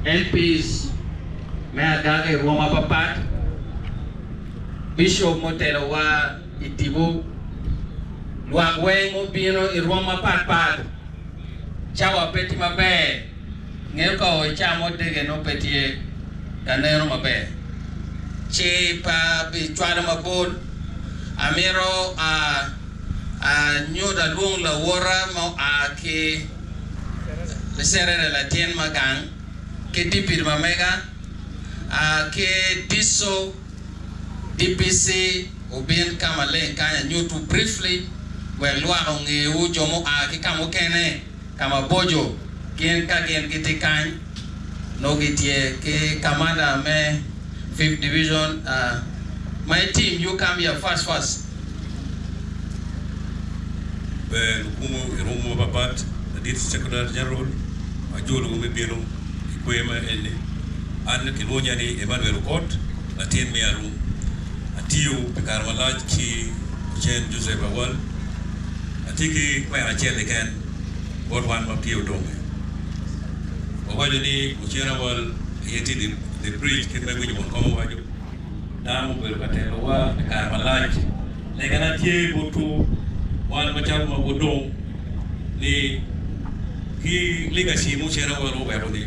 MPs me agaga i rwom mapapat, Bishop mutelowa i tipo, lwak weng mubino i rwom mapatpat, cawa pe tye maber, ngeyo ka o i cawa mo dege nongo pe tye ka neno maber, ci pe abicwalo mabol, amito anyut alwong lawota ma oa ki Licerere latin ma gang ki dipit ma mega ki DISO, DPC obin ka maleng kany anyutwu briefly wek lwak ongewu jo mua ki ka mukene ka maboco gin ka gin gitye kany nongo gitye ki commander me Fifth Division my team you come here fast fast. Ber lukumo i rwom mapapat, Ladit Secretary General ajolowu me bino i kwer ma eni. An kilwonya ni Emmanuel Okot, latin me Arum. Atiyo pi kare malac ki Ocen Joseph Awal. Atye ki kwena acel keken bot wan ma tye odonge. Wawaco ni Ocen Awal aye tye the bridge kit ma iwinyo won kom owaco. Dano obedo ka telowa pi kare malac. Legana tye botwu wan macalo ma wudong ni ki legacy ma ocene wan oweko-ni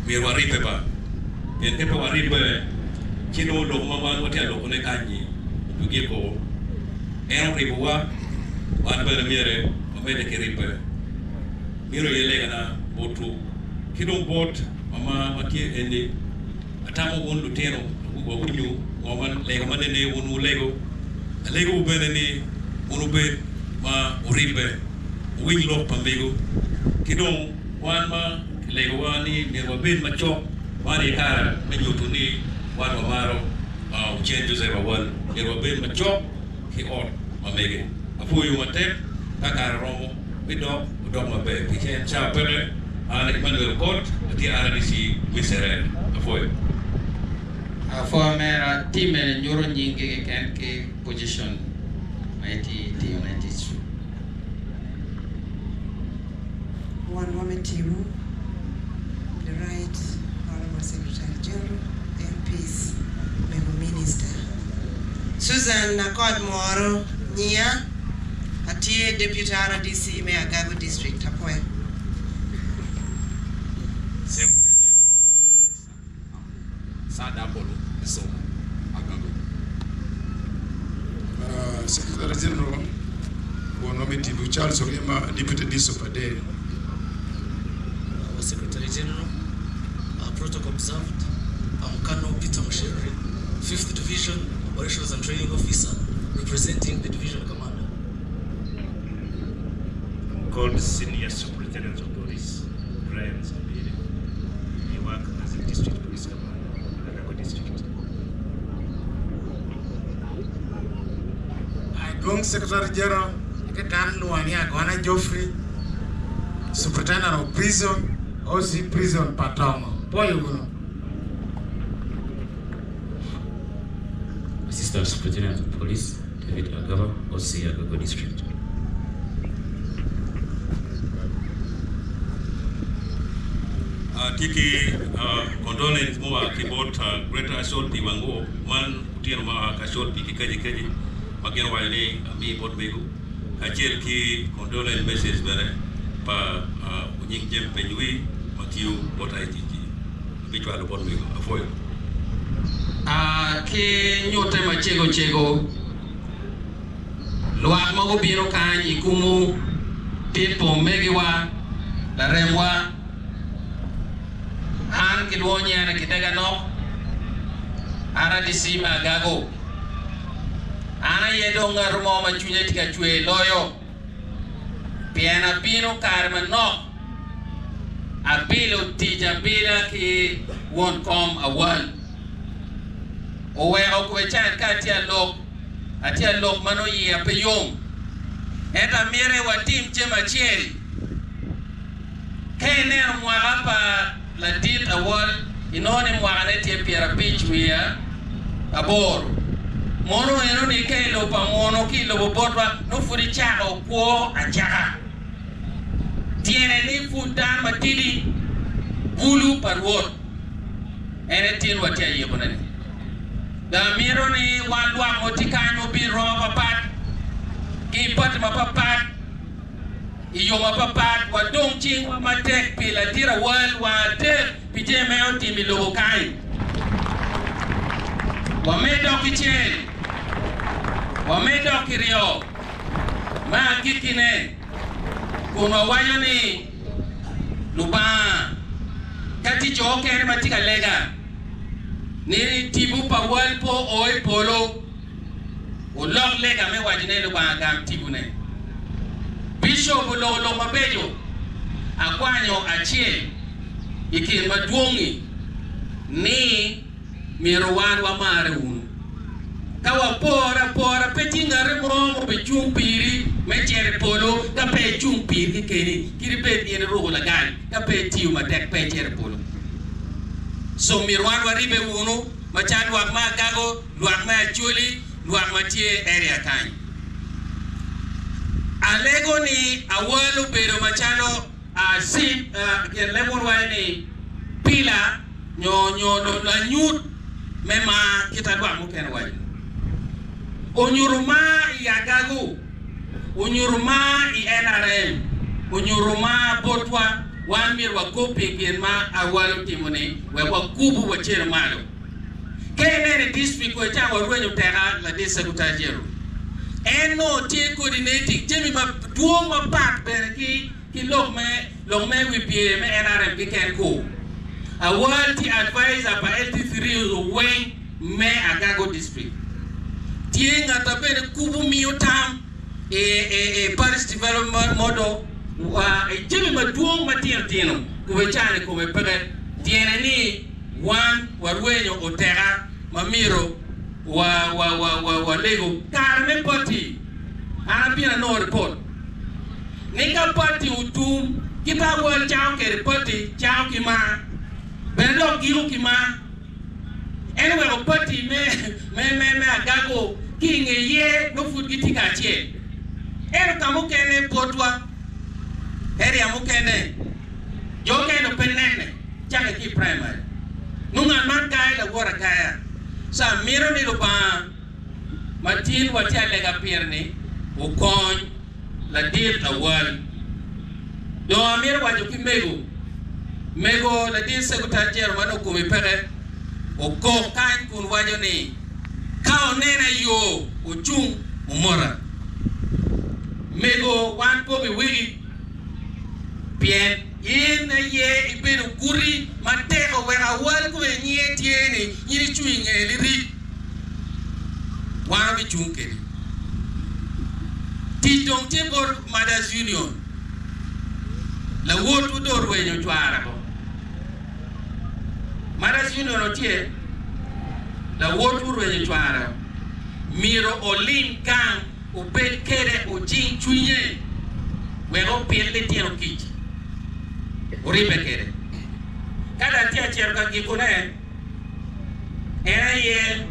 myero waribbe ba, pien ka pe waribbe ci nongo lok ma wan watye ka lokone kany-nyi obigiko. En oribowa, wan bene myero wamedde ki ribbe. Meno aye legana botwu ki dong bot mama ma tye eni. Atamo wun lutino wawinyo ngo ma lega ma nene wun wulego. Alegowu bene ni wun wubed ma wuribbe, wuwiny lok pa mego. Ki dong wan ma kilegowa ni myero wabed macok, man aye kare me nyuto ni wan wamaro Ocen Joseph Awal. Myero wabed macok ki ot ma mege. Apwoyo matek ka kare oromo. Me dok odok maber pi cen cawa peke. An Emmanuel Okot atye RDC me Serere. Apwoyo. Apwoyo omera, team eni nyuto nyingi keken ki position ma itye tiyo ne i district. Wonwa me tipo, The Right Honourable Secretary General, MPs, Mego Minister. Susan Akot Mworo, Nyiya. Atye Deputy RDC me Agago District. Apwoyo. Secretary General of the Ministry, Saad Apollo Isomo, Agago. Secretary General wonwa me tipo Charles Oryema, Deputy DISO Pader. Our Secretary General, our protocol observed, I'm Colonel Peter Musherure, 5th Division Operations and Training Officer representing the Division Commander. Called Senior Superintendent of Police, Brian Zambire. I work as a District Police Commander in Agago District. I dwong Secretary General ite dano lwonga ni Agona Geoffrey, Superintendent of Prison, OC Prison pa Tongo. Pwoyo wunu. Assistant Superintendent of Police David Agaba, OC Agago District. Atye ki condolence mua ki bot Greater Achol pi Wango man otyeno ma oa ki Achol pi ki keje keje ma gin owaco ni ami bot mego kacel ki condolence message bene pa onying Jem Penywi ma tiyo bot IGG. Abicwalo bot mego. Apwoyo. A Ki nyutte macego cego, lwak ma gubino kany i kumu tit pa omegiwa, laremwa. An kilwongo nyinga ni Kidega Nok, an RDC me Agago. An aye dong ngat mo ma cwinya tye ka cwer loyo pien abino kare manok abilo tic abila ki won kom awal. Oweko kwe can ka atye alok, atye alok ma nongo iya pe yom. Ento amyero watim jami acel. Ka ineno mwaka pa ladit awal, inongo ni mwakane tye pyerabic wiye aboro. Mono eno ni ka i lobo pa muno ki i lobo botwa nongo pud icako kwo acaka. Tyene ni pud dano matidi. Agulu pa Rwot en aye tin watye ayikone-ni. Dong amito ni wan lwak ma tye kany wubin rwom mapapat ki i pati mapapat, i yo mapapat, wadong cingwa matek pi latit awal wang adek pi jami ma en otimo i lobo kany. Wamed dok ki cel, wamed dok ki ryo. Me agikkine, kun wawaco ni, Lubanga, ka tye jo okene ma tye ka lega ni tipo pa wal pe oo i polo, wulok lega me waco ne Lubanga gam tipone. Bicop oloko lok mabeco, akwanyo acel i kin madwong-ngi ni myero wan wamarre wunu. Ka wapore apora, pe tye ngati mo ma obicung piri me cito i polo ka pe icung pirgi keni. Kadi bed in iruko lagal, ka pe itiyo matek pe icito i polo. Co myero wan waribbe wunu macalo lwak me Agago, lwak me Acholi, lwak ma tye i area kany. Alego ni awal obedo macalo gin leb wun waco ni pila nyo nyo lanyut me mar kit ma lwak mukene waco. Onyuto mar i Agago, onyuto mar i NRM, onyuto mar botwa, wan myero wakopi gin ma awal otimo-ni wek wakubu wacelu malo. Ka ineno i district wa ca warwenyo teka ladit Secretary General. En nongo tye coordinating jami madwong mapat bene ki ki lok me lok me wi pye me NRM keken ku. Awal tye advisor pa LT3 weng me Agago district. Tye ngat ma bene kubu miyo tam i i parish development model wa i jami madwong matino tino kube cani kome peke tyene ni wan warwenyo oteka ma myero wa wa wa wa walego kare me party. An abino anongo report ni ka party otum ki pe awal cako kede party cako ki mar bene dok giko ki mar. En oweko party me me me me Agago ki inge ye nongo pud gitye kacel. Ento ka mukene botwa area mukene jo mukene dong pe nene cakke ki i primary nongo ngat man kayo lawote akaya. Co amito ni Lubanga ma tin watye alega pire ni okony ladit awal. Dong amito waco ki mego, mego ladit Secretary General ma nongo kome peke okok kany kun waco ni ka onena i yo ocung omota. Mego wan pe obiweki pien in aye ibedo guti matek oweko awal kome nyinge tye ni in icung i nge lirik. Wan wabicung kwedi. Tic dong tye bot Mothers Union. Lawotwu dong orwenyo cware bo. Mothers Union otye, lawotwu orwenyo cware. Myero olim gang obed kwede ojing cwinye wek opit litino kic oribbe kwede. Ka dong atye ka cito ka gikone, En aye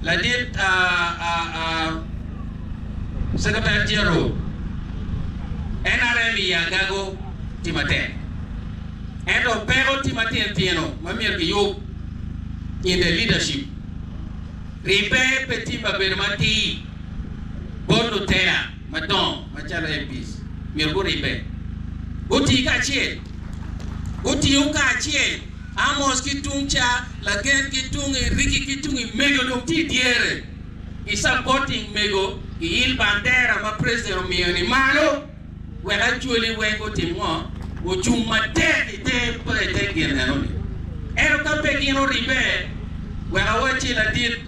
ladit Secretary General NRM i Agago tye matek ento peko tye matino tino ma myero kiyub in the leadership. Ribbe pe tye mabedo matir bot lutela madongo macalo MPs myero guribbe guti kacel gutiyo kacel. Amos ki tung ca, Lagen ki tungi, Ricky ki tungi, mego dong tye i dyere i supporting mego i il bandera ma president omiyo ni malo wek Acholi weng gutim ngo? Ocung matek i te gin eno ni. Ento ka pe gin oribbe wek awacci ladit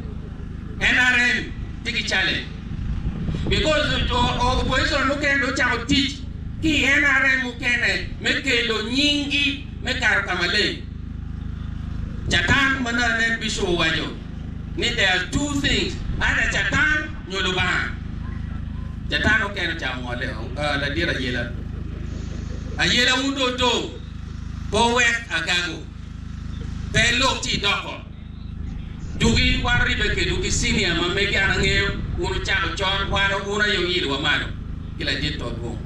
NRM tye ki challenge because opposition mukene dong ocako tic ki i NRM mukene me kelo nyingi me kato ka maleng. Catan ma nongo anen Bishop owaco ni there are two things either catan nyo Lubanga. Catan okene ocako ngole ladit ayela. Ayela wun dong odong pe wuwek agago pe ilok ci idoko dugi wan oribbe kedwu ki senior ma megi an angeyo wun wucako con wan wun aye wuyilo wa malo ki ladit to dwong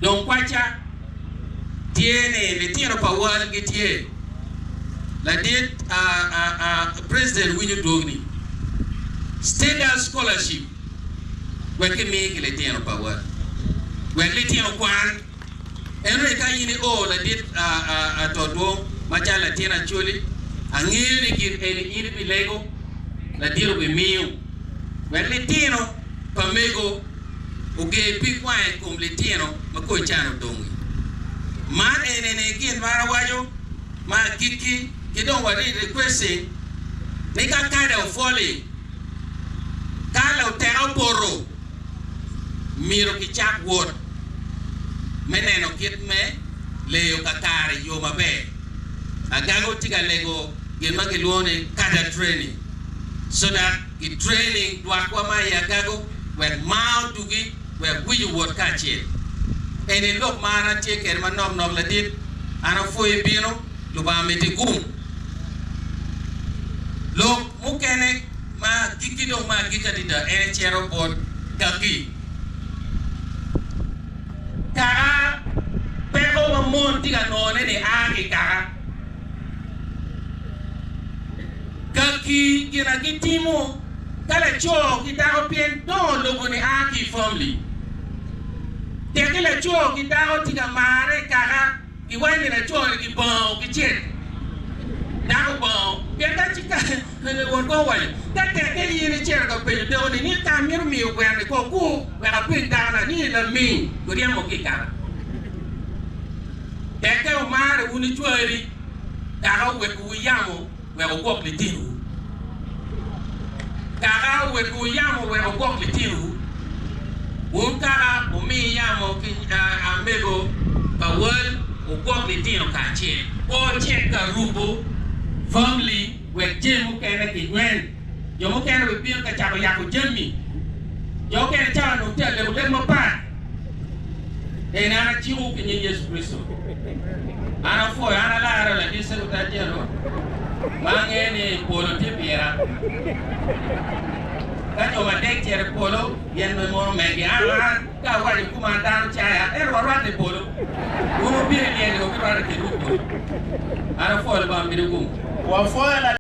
dong kwaca. Tye ni litino pa wal gitye. Ladit President winyo dwogni. Standard scholarship wek kimi ki litino pa wal. Wek litino kwan. Ento ni ka in io ladit to dwong macalo latin Acholi, angeyo ni gin eni in ibilego, ladit obimiyo. Wek litino pa mego oger pig wange i kom litino ma kor can odongi. Man eni-ni gin ma awaco ma agikki ki dong wa requesting ni ka kade ofoli, ka luteka opoto, myero kicak wot me neno kit me leyo kakare i yo maber. Agago tye ka lego gin ma kilwongo ni cadre training so that ki training dwakwa ma i Agago wek mar odugi wek wic owot kacel. Eni lok ma an atye kwede manok nok ladit, an apwoyi bino, Lubanga miti gum. Lok mukene ma agikki dong ma agikki adada en cito bot kaki. Kaka peko ma mon tye ka nongone ni a ki kaka. Kaki gin a gitimo ka laco ki dako pien dongo lobo ni a ki i family. Teki laco ki dako tye ka mare i kaka giwaco ni laco ni gibango ki cente. Dako bango pien ka ci ka won kong owaco ka teke in icito ka penyo dako ni ni ka amito miyo gweno ni kong kur wek apeny dako na ni laming guryemo ki i kaka. Teke omare wun icwari kaka oweko wu yamo wek wugwok litinowu. Kaka oweko yamo wek wugwok litinowu. Wun kaka wumi yamo ki amego pa wal wugwok litino kacel. Pe wucit ka rubo famili wek jami mukene kinywen. Jo mukene bibino ka cako yako jami. Jo mukene cawa nongo tye ka leko lek mapat. En an acikowu ki nying Yecu Kricito. An apwoyo, an alarre ladit Secretary General ma angeyo ni polo tye pira. Ka jo madek cito i polo, gin me mono megi. An an ka awaco kuman dano caya, ento warwatte i polo. Wun wubino i lyel-li wabirwatte kedwu i polo. An apwoyo Lubanga medo gum. Wapwoyo.